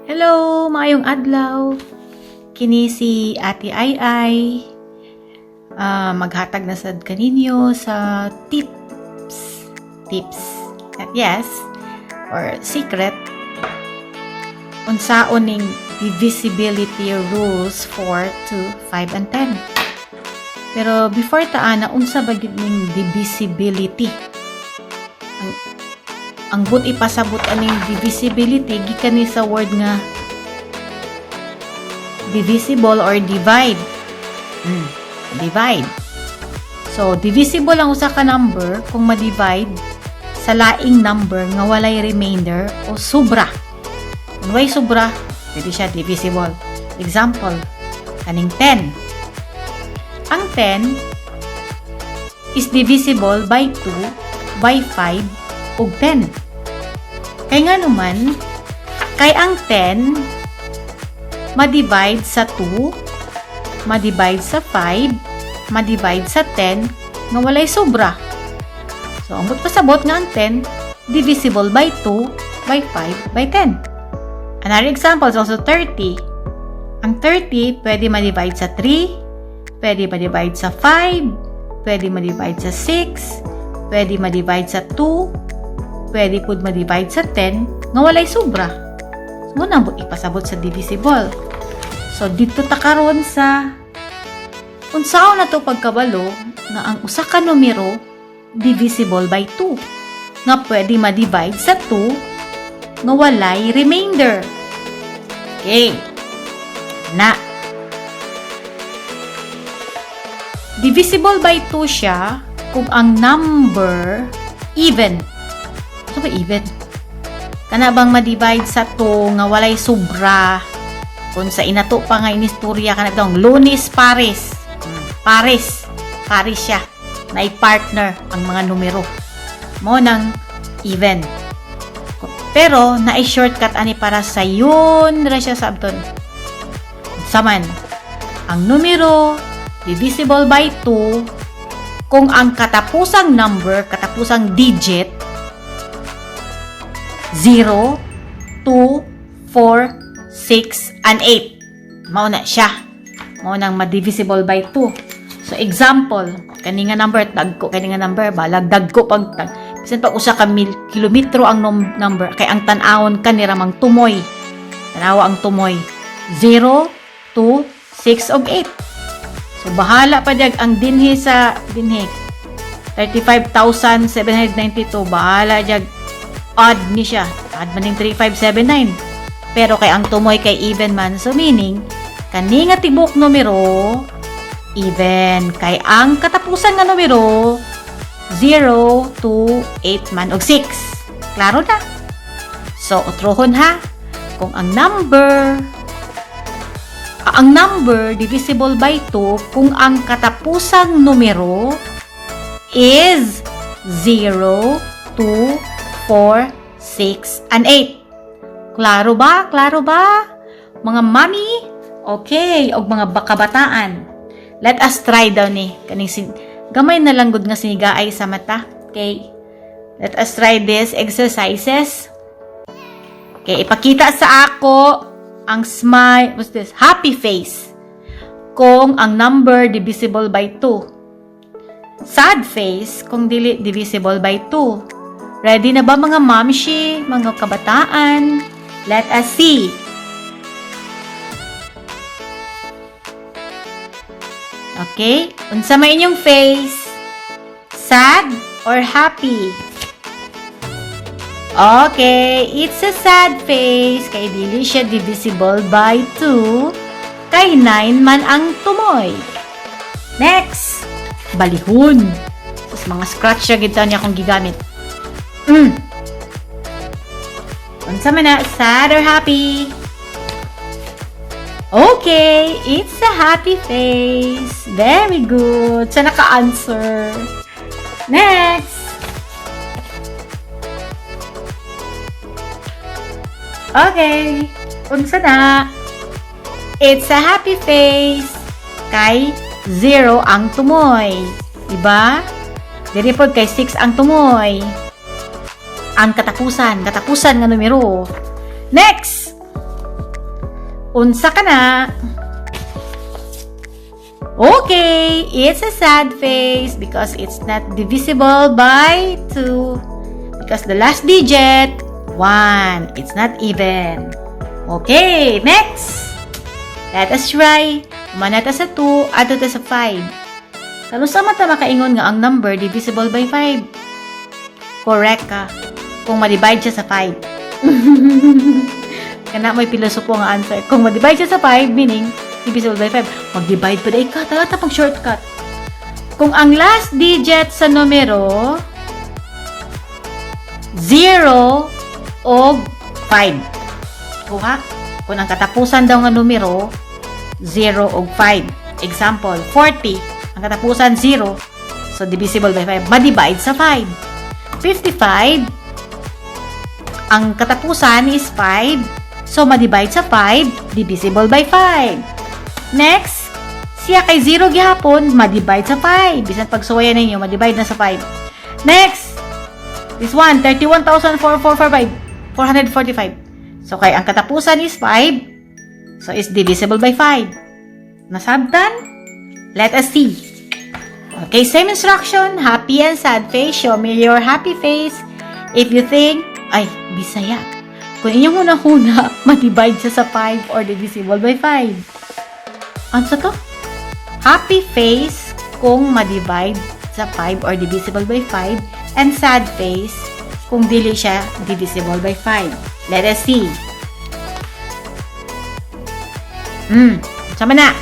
Hello, maayong adlaw. Kini si Ate Ai Ai. Maghatag na sad kaninyo sa tips. Tips. Yes, or secret unsaon ning divisibility rules 4 to 5 and 10. Pero before ta ana, unsa ba gyud ning divisibility? Ang but ipasabot aning divisibility gikan ni sa word nga divisible or divide. Divide. So, divisible ang usa ka number kung ma-divide sa laing number nga walay remainder o sobra. Kung walay sobra, pwede siya divisible. Example, kaning 10. Ang 10 is divisible by 2, by 5, ug 10. Kay nga naman, kay ang 10 ma-divide sa 2, ma-divide sa 5, ma-divide sa 10, nga walay sobra. So, ang pasabot nga ang 10, divisible by 2, by 5, by 10. Another example is also 30. Ang 30, pwede ma-divide sa 3, pwede ma-divide sa 5, pwede ma-divide sa 6, pwede ma-divide sa 2, pwede pud ma-divide sa 10, nga walay sobra. So, mao na ipasabot sa divisible. So, dito ta karon sa unsaon na to pagkabalo nga ang usa ka numero divisible by 2 nga pwede ma-divide sa 2 nga walay remainder. Okay. Na. Divisible by 2 siya kung ang number even. Ano ba even? Kana bang ma-divide sa 2 nga walay sobra? Kung sa inato pa nga inistorya kana bitong Lunes pares. Pares. Pares siya. Naay partner ang mga numero. Mao nang even. Pero naay shortcut ani para sa yun ra siya sabton. Saman, ang numero divisible by 2 kung ang katapusang number, katapusang digit 0, 2, 4, 6, and 8. Mao na siya. Mao nang ma-divisible by 2. So, example, kani nga number, dagko, kani nga number, balag, dagko pag, tag, bisan pag usa ka mil, kilometro ang number, kay ang tan-awon kani ramang tumoy. Tanawa ang tumoy. 0, 2, 6, ug 8. So, bahala pa dyag ang dinhi sa, dinhi, 35,792, bahala dyag, odd ni siya. Odd man ning 3579. Pero kay ang tumoy kay even man. So, meaning, kani nga tibok numero, even. Kay ang katapusan nga numero, 0, 2, 8 man og 6. Klaro na? So, utrohon ha. Kung ang number divisible by 2 kung ang katapusang numero is 0, 2, 4, 6, and 8. Klaro ba? Klaro ba? Mga mami? Okay. Og mga kabataan. Let us try daw ni. Kaning gamay na lang gud nga sinigaay sa mata. Okay. Let us try this exercises. Okay, ipakita sa ako ang smile, what's this? Happy face. Kung ang number divisible by 2. Sad face kung dili divisible by 2. Ready na ba mga mamshi, mga kabataan? Let us see. Okay? Unsa may inyong face? Sad or happy? Okay, it's a sad face. Kay dili siya divisible by 2. Kay 9 man ang tumoy. Next, balihon. Tapos mga scratch siya gid niya akong gigamit. Unsa man na, sad or happy? Okay, it's a happy face. Very good. Sa naka-answer. Next. Okay. Unsa na? It's a happy face. Kay 0 ang tumoy. Diba? Diri pod kay 6 ang tumoy. Ang katapusan, katapusan nga numero. Next! Unsa kana? Okay, it's a sad face because it's not divisible by 2. Because the last digit, 1. It's not even. Okay, next. Let us try. Human na ta sa 2, adto ta sa 5. Kanus-a man ta makaingon nga ang number divisible by 5? Correct ka. Kung ma-divide siya sa 5. Kana may pilosopo nga answer. Kung ma-divide siya sa 5, meaning divisible by 5. Mag-divide pa ka. Tara ta pag shortcut. Kung ang last digit sa numero 0 o 5. Kuha? Kung ang katapusan daw nga numero 0 o 5. Example, 40. Ang katapusan 0. So, divisible by 5. Ma-divide sa 5. 55. Ang katapusan is 5. So, ma-divide sa 5, divisible by 5. Next, siya kay 0 gihapon, ma-divide sa 5. Bisan pagsuwayan ninyo, ma-divide na sa 5. Next, this one, 31,4445, 445. So, kay ang katapusan is 5, so it's divisible by 5. Nasabtan? Let us see. Okay, same instruction, happy and sad face. Show me your happy face. If you think, ay, Bisaya. Kung inyong huna-huna, ma-divide siya sa 5 or divisible by 5. Ano sa to? Happy face kung ma-divide sa 5 or divisible by 5 and sad face kung dili siya divisible by 5. Let us see. Sama na.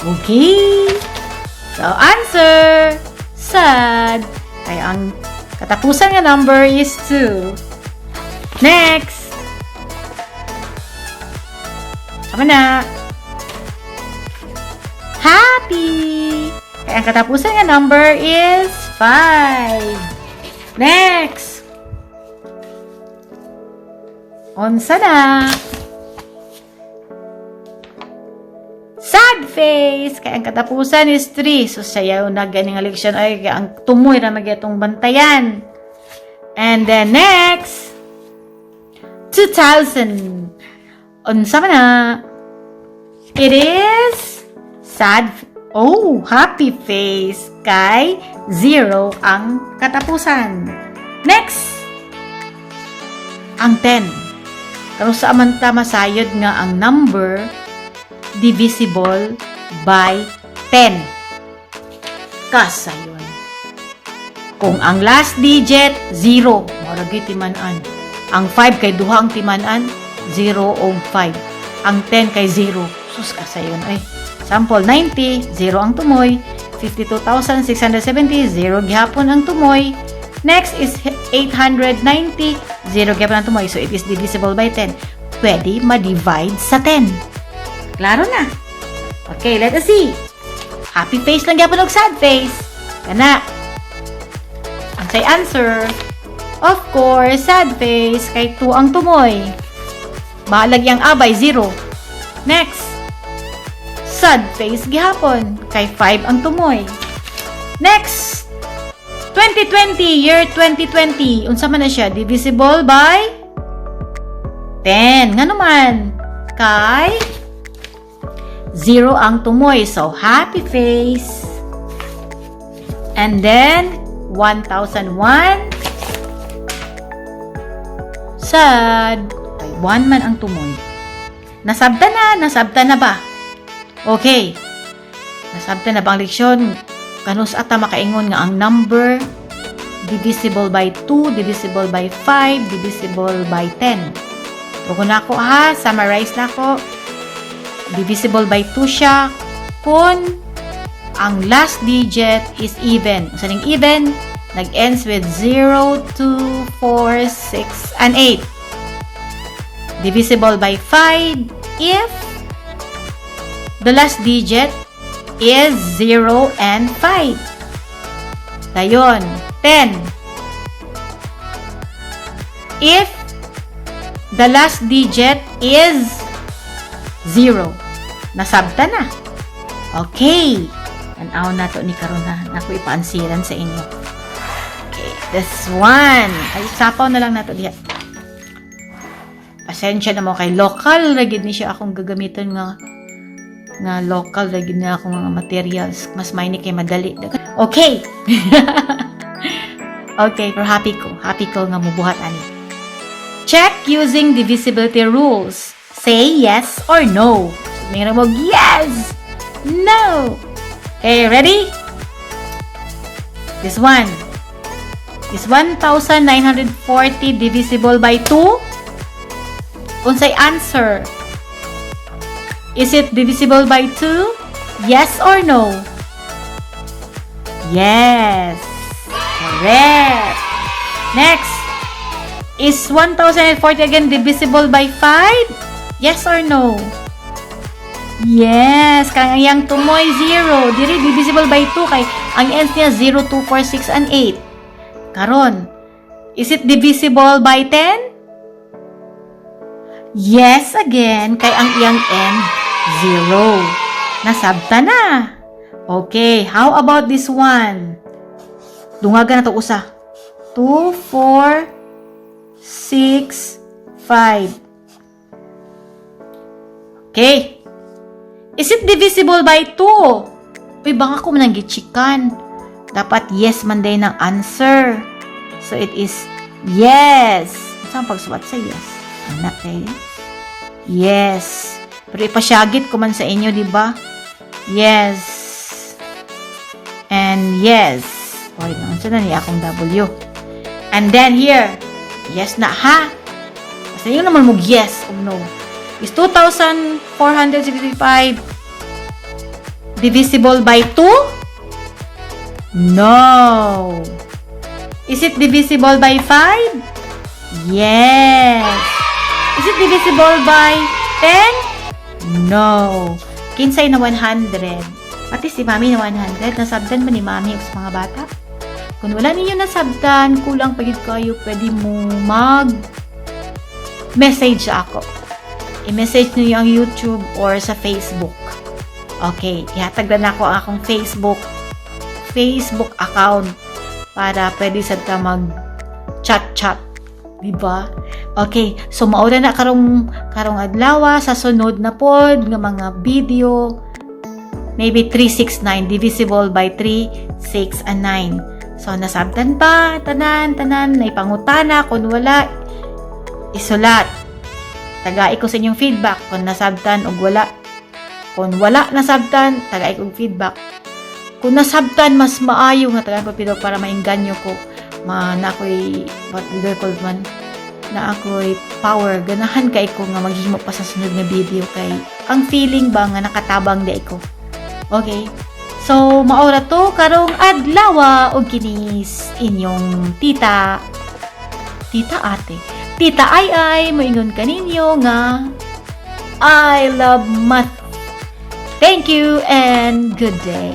Okay. So, answer, sad. Kaya ang katapusan nga number is 2. Next. Sama na. Happy. Kaya ang katapusan nga number is 5. Next. Unsa na? Sad face. Kaya ang katapusan is 3. So, sayaw na ganing nga leksyon ay kaya ang tumoy ra magyatong bantayan. And then next, 2,000. Unsa man na? It is sad. Oh, happy face. Kay 0 ang katapusan. Next, ang 10. Kanus-a man ta masayod nga ang number divisible by 10? Kasayon. Kung ang last digit, 0. Mao gyud timan-an. Ang 5 kay duha ang timan-an, 0 o 5. Ang 10 kay 0. Sus, kasayon ay. Sample, 90, 0 ang tumoy. 52,670, 0 gihapon ang tumoy. Next is 890, 0 gihapon ang tumoy. So, it is divisible by 10. Pwede ma-divide sa 10. Klaro na. Okay, let us see. Happy face lang gyapon og sad face. Kana. Unsay answer? Of course, sad face kay 2 ang tumoy. Bahalag yang abay, 0. Next. Sad face gihapon kay 5 ang tumoy. Next. 2020, year 2020. Unsa man na siya? Divisible by 10. Ngano man? Kay 0 ang tumoy. So, happy face. And then, 1,001. Sad. Ay, 1 man ang tumoy. Nasabta na. Nasabta na ba? Okay. Nasabta na ba ang leksyon? Kanus-a ta makaingon nga ang number divisible by 2, divisible by 5, divisible by 10? Tuko na ako ha, summarize na ako. Divisible by 2 siya kung ang last digit is even. Unsa ning even? Nag-ends with 0, 2, 4, 6, and 8. Divisible by 5 if the last digit is 0 and 5. Dayon, 10. If the last digit is 0. Nasabta na. Okay. Tan-aw na to ni karon na. Naku ipaansiran sa inyo. Okay, this one. Ay, sapaw na lang nato diha. Pasensya na mo kay local ra gid ni siya akong gagamiton nga local ra gid na akong mga materials. Mas may ni kay madali. Okay. Okay, pero happy ko. Happy ko nga mubuhat ani. Check using divisibility rules. Say yes or no. So, mayroon mo yes, no. Okay, ready? This one. Is 1,940 divisible by 2? Unsay answer? Is it divisible by 2? Yes or no? Yes. Correct. Next. Is 1,040 again divisible by 5? Yes or no? Yes. Kay ang iyang tumoy 0. Diri divisible by 2 kay ang ends niya 0, 2, 4, 6, and 8. Karon, is it divisible by 10? Yes again, kay ang iyang end 0. Nasabta na. Okay, how about this one? Dungagan na to usa. 2, 4, 6, 5. Okay. Is it divisible by 2? Uy, baka ko man ang gichikan. Dapat yes man din ang answer. So, it is yes. Saan pagsuwat sa yes? Anak eh. Yes. Pero ipasyagit ko man sa inyo, di ba? Yes. And yes. Oy, naunsa na ni akong W. And then here, yes na ha. Basta yun naman mo yes o no. Is 2,465 divisible by 2? No. Is it divisible by 5? Yes. Is it divisible by 10? No. Kinsay na 100? Pati si Mami na 100. Nasabtan ba ni Mami o sa mga bata? Kung wala ninyo nasabtan, kulang pa gid kayo, pwede mo mag message ako. I-message niyo ang YouTube or sa Facebook. Okay, ihatag na nako ang akong Facebook account para pwede sad ka mag chat-chat. Diba? Okay, so maura na karong adlaw. Sa sunod na pod nga mga video, maybe 3 6 9, divisible by 3, 6 and 9. So nasabtan pa tanan tanan? Nay pangutana? Kung wala, isulat. Tagai ko sa inyong feedback kung nasabtan og wala. Kung wala nasabtan, tagai kog feedback. Kung nasabtan, mas maayo nga tagaan pa pero para maengganyo ko. Ma na ako'y, what do I call man? Na ako'y power. Ganahan kay ko nga maghimo pa sa sunod nga video kay ang feeling ba nga nakatabang di ko. Okay. So, maora to karong adlaw og kinis inyong tita tita ate. Tita ay ay moingon kaninyo nga I love math. Thank you and good day.